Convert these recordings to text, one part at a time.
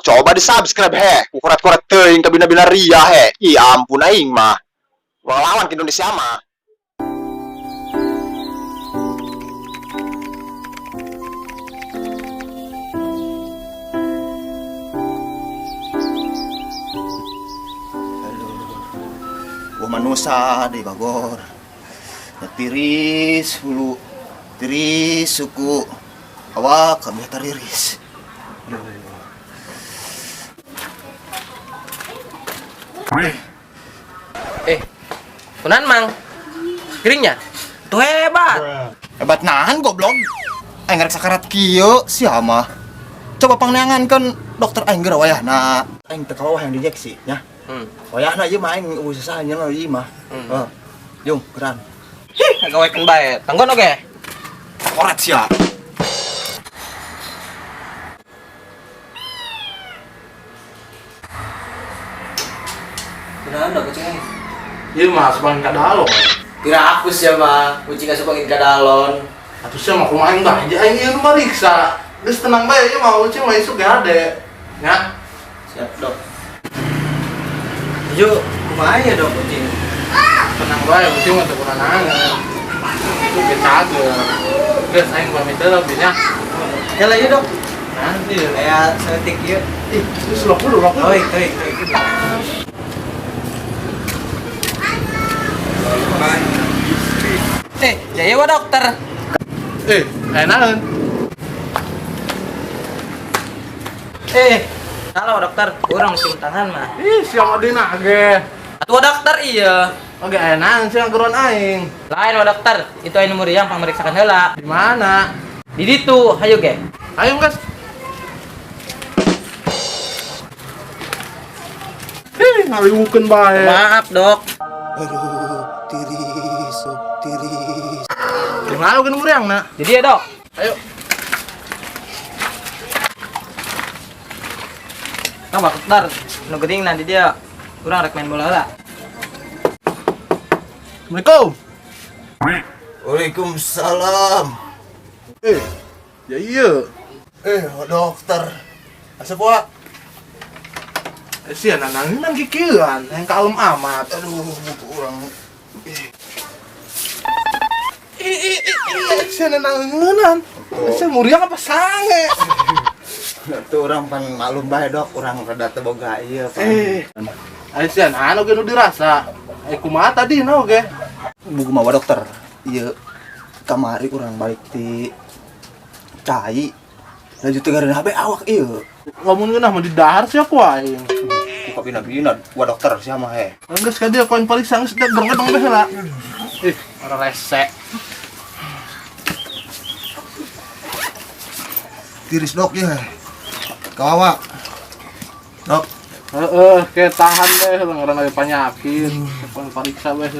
Coba di subscribe he. Kukorat-korat teuing kabina-bina ria he. Ih ampun aing mah. Lawan ke Indonesia mah. Gua manusa di Bogor. Ya, tiris hulu, tiris suku. Awak kami tariris. Eh, kunan mang. Keringnya? Tuh hebat. Hebat nahan goblok. Aing rek sakarat kieu sia mah. Coba pangneangan kan dokter aing geura wayahna. Aing teu kawah yang diinjeksi nya. Wayahna ieu mah aing eueuh susah nyeun ieu mah. Heuh. Jung, geran. Hih, gawekeun bae. Tanggon oge. Koret sia. Kunaon dok kucing aing? Iya mah supangin kadalon. Kira aku sih mah, kucing asupangin kadalon. Atuh sia mah kumaha aing bae aing ieu nu mariksa. Geus tenang bae ieu mah ucing mah isuk ge hade. Nya. Siap, Dok. Ju, kumaha ya dok kucing? Tenang bae ucing mah teu kuranangan. Itu ge cager. Geus aing pamit heula bi nya. Ya lah ya, Dok. Nanti ya. Kayak setik ieu. Ih, geus lok dulu, lok dulu. Oi, oi, oi. Eh, jaya wa dokter. Eh, enakeun. Eh, halo dokter, kurang cium tangan mah. Ih, sia mah dina ge. Atuh dokter iya. Oke, enakeun sia geruan aing. Lain wa dokter, itu anu muriang pameriksakan heula. Di mana? Di ditu, hayu ge. Ayo, guys. Ih, ngaliwukeun bae. Maaf, Dok. Aduh, tiris, tiris. Di mana geus muriang na? Jadi ya, Dok. Ayo. Nah, dokter, nu geuning nanti dia kurang rek main bola heula. Assalamualaikum. Waalaikumsalam. Eh, ya iya. Eh, dokter. Asup wa. Eh, sia nananginan kikieuan, yang kalem amat. Aduh, buku urang. Ih, ih, ih, ih, sia nananginan. Sia muriang apa sange? Tuh urang pan maklum bae dok, urang rada teu boga ieu pan. Eh, ayo sia naon oge nu dirasa. Eh, kumaha tadi na oge? Buku mawa dokter. Ieu kamari urang balik ti cai. Lanjut teu ngareunah bae awak ieu. Lamun ngeunah mah di dahar sia ku aing. Ku kabina-bina wa dokter sia mah he. Geus ka dieu koin pariksa geus gerengedeng bae heula. Ih, ora rese. Tiris dok ieu. Kawawa. Dok. Heeh, ke tahan deh ngaran aya panyakit. Koin pariksa bae.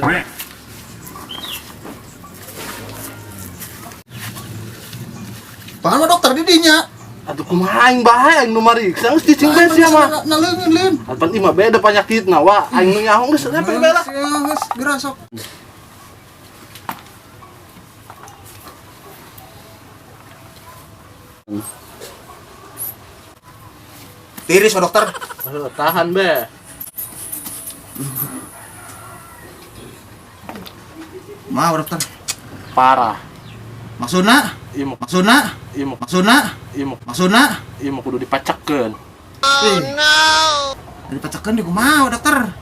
Pangan mah dokter di dinya. Atuh kumaha aing bae aing nu mariksa geus cicing bae sia mah. Na leungeun leun. Atuh imah beda penyakitna wa aing nu nyaho geus lepek bae lah. Geus geura sok. Tiris wa dokter. Aduh, tahan be. Maaf dokter. Parah. Maksudna? Ieu mah, Maksudna? ieu mah, Maksudna? ieu mah, Maksudna? ieu mah kudu dipacekeun. Oh no. Dipacekeun di kumaha dokter?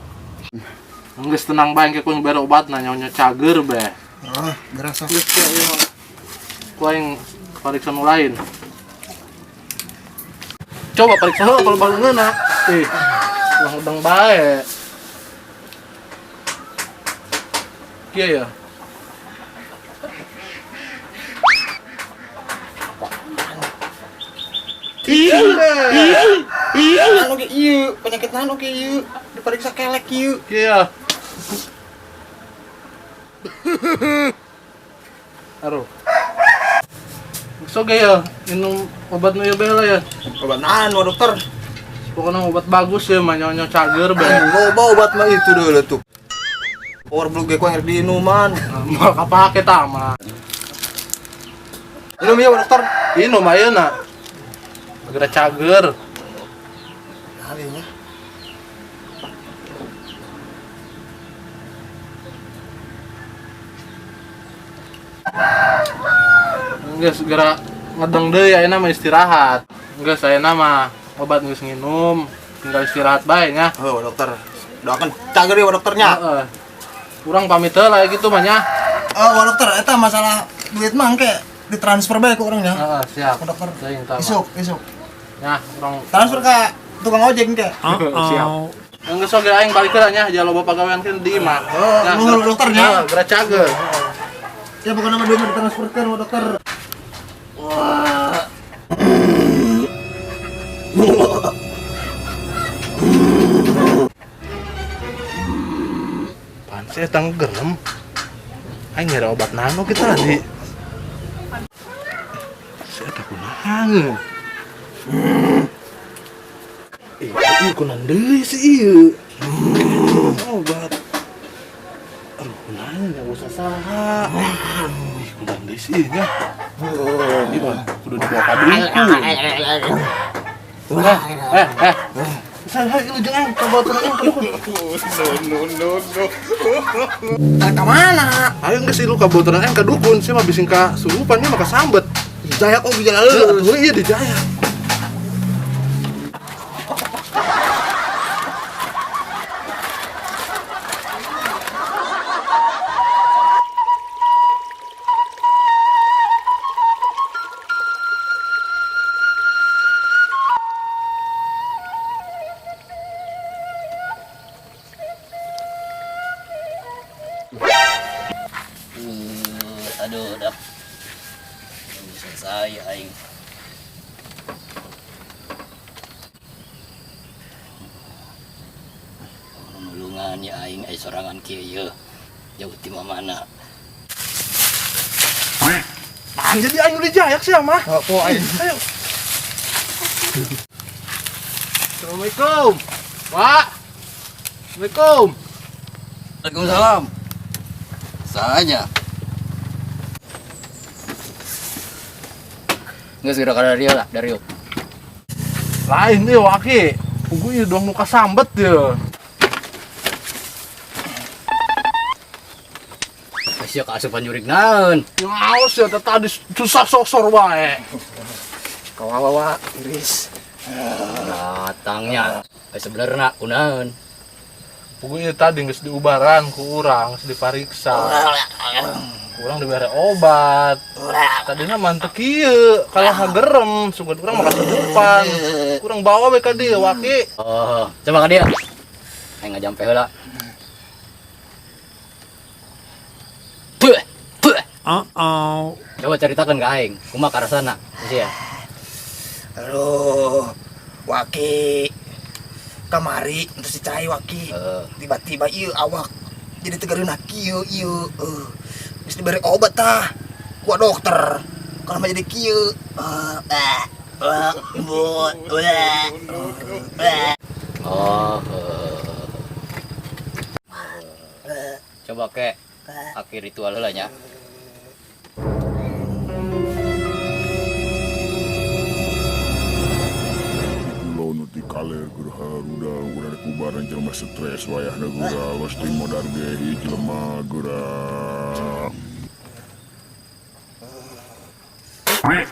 Geus tenang bae engke ku bere obatna nyaho cager be. Oh, geura sok. Geus ke ieu mah. Ku aing pariksa nu lain. Coba pariksa heula kalau baru ngeuna. Ih, udang bae. Kieu ya. Iya, oke ieu, penyakit naon oke ieu, diperiksa kelek ieu. Iya. Aduh. So ge ya, minum obat nu ieu bae lah ya. Obat naon wa dokter? Pokoknya obat bagus ya, mah nyonya cager bae. Loba obat mah itu dulu tuh. Power blue ge ku yang diinuman. Moal kapake tah mah. Minum ieu dokter. Inum ayeuna. Geura cager. Kalinya. Geus segera ngedeng deui ayeuna mah istirahat. Geus ayeuna mah obat geus nginum, tinggal istirahat bae nya. Oh, dokter. Doakan cager ya dokternya. Heeh. Urang pamit heula gitu mah nya. Oh, dokter, eta masalah duit mah engke ditransfer bae ke urang nya. Heeh, siap. Ke dokter. Teuing tah. Isuk, isuk. Nya, urang Transfer ke tukang ojek engke. siap. Geus oge aing balik heula nya, ja loba pagawean kan di imah. Oh, nuhun dokter nya. Heeh, geura cager. Ya pokoknya mah duit mah ditransferkeun ke dokter. Pan sih eta gerem. Aing nyari obat nano kita tadi. Si eta kunaon? Ih, ieu kunaon deui si ieu? Obat. Aduh, kunaon ya usah saha. Ih, kunaon deui si ieu nya? Ini mah kudu dibawa ka dukun. Eh. Saha ieu jeung aing ka bawa aing ka dukun. Ah, ka mana? Ayo geus ieu ka botoran aing ka dukun, sia mah bising ka surupan nya mah kasambet. Jaya kok bisa Heuh, lalu. atuh ieu di Jaya. Aduh, dak. Belum selesai aing. Nulungan ya aing ai sorangan kieu ye. Jauh ti mamana. Pan jadi aing udah jayak sih mah. Oh, aing. Ayo. Assalamualaikum. Pak. Assalamualaikum. Waalaikumsalam. Sahanya. Geus geura ka dieu lah, Dario. Lain ieu waki. Pugu ieu doang nu kasambet ieu. Sia kaasupan jurig naon? Yang aos ya teh tadi susah sosor wae. Kawawa wa, iris. Datangnya. Ai sebenarna kunaon? Pugu ieu tadi geus diubaran ku urang, geus dipariksa. Kurang dibere obat. Tadina mah teu kieu, kalah hagerem, sugan urang mah kasudupan. Kurang bawa we ka dieu waki. Oh, coba ka dieu. Aing ngajampe heula. Puh, puh. Coba ceritakan ke aing, kumaha karasana sia. Aduh, waki. Kamari entos dicai waki. Heeh. Tiba-tiba ieu awak jadi tegereunah kieu ieu. Geus dibere obat tah. Ku dokter. Kalau mah jadi kieu. Oh. Coba ke akhir ritual heula nya. Pulau nu ti kaler keur haruda urang kubaran jelema stres wayahna geura los teuing modar ge ieu jelema geura.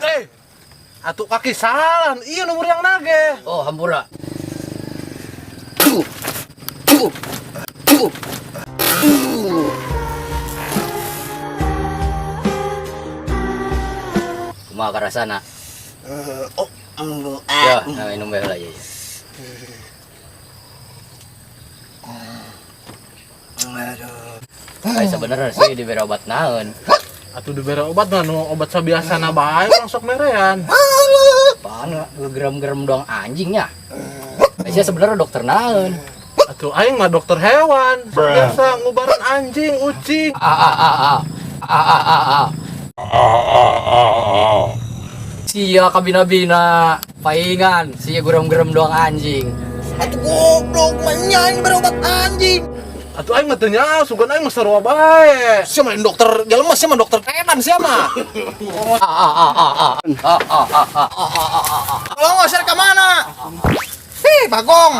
Eh, atuh kaki salah, ieu nomor yang nage. Oh, hampura. Tuh. Tuh. Tuh. Tuh. Kumaha karasana? Oh, Ya, nah, minum bae heula ya. Aduh. Ai sebenarnya sih dibere obat naon. Atuh dibere obat mah nu obat sabiasana bae urang sok merean. Apaan gegerem-gerem doang anjingnya. Sia sebenarnya dokter naon. Atuh aing mah dokter hewan, biasa ngubaran anjing, ucing. A a a a a a a a. Sia kabina-bina paingan, sia gerem-gerem doang anjing. Atuh goblok mah nya ini berobat anjing. Atuh aing mah teu nyaho, sugan aing mah sarua bae. Sia mah dokter jelema sia mah dokter edan sia mah. A a a a a a a a a a a a. Kalau nggak share ke mana? Hih, Ih, Bagong.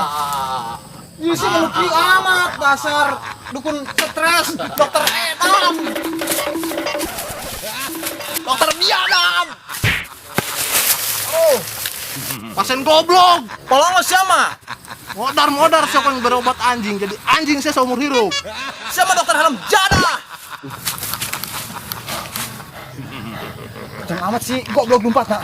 Ieu sih meluki amat dasar dukun stres, dokter edan. Dokter biadab. Oh, Pasien goblok. tolong lo siapa? Modar-modar siapa yang berobat anjing jadi anjing saya seumur hidup. Siapa dokter helm jadah? Kenceng amat sih, goblok lumpat nak.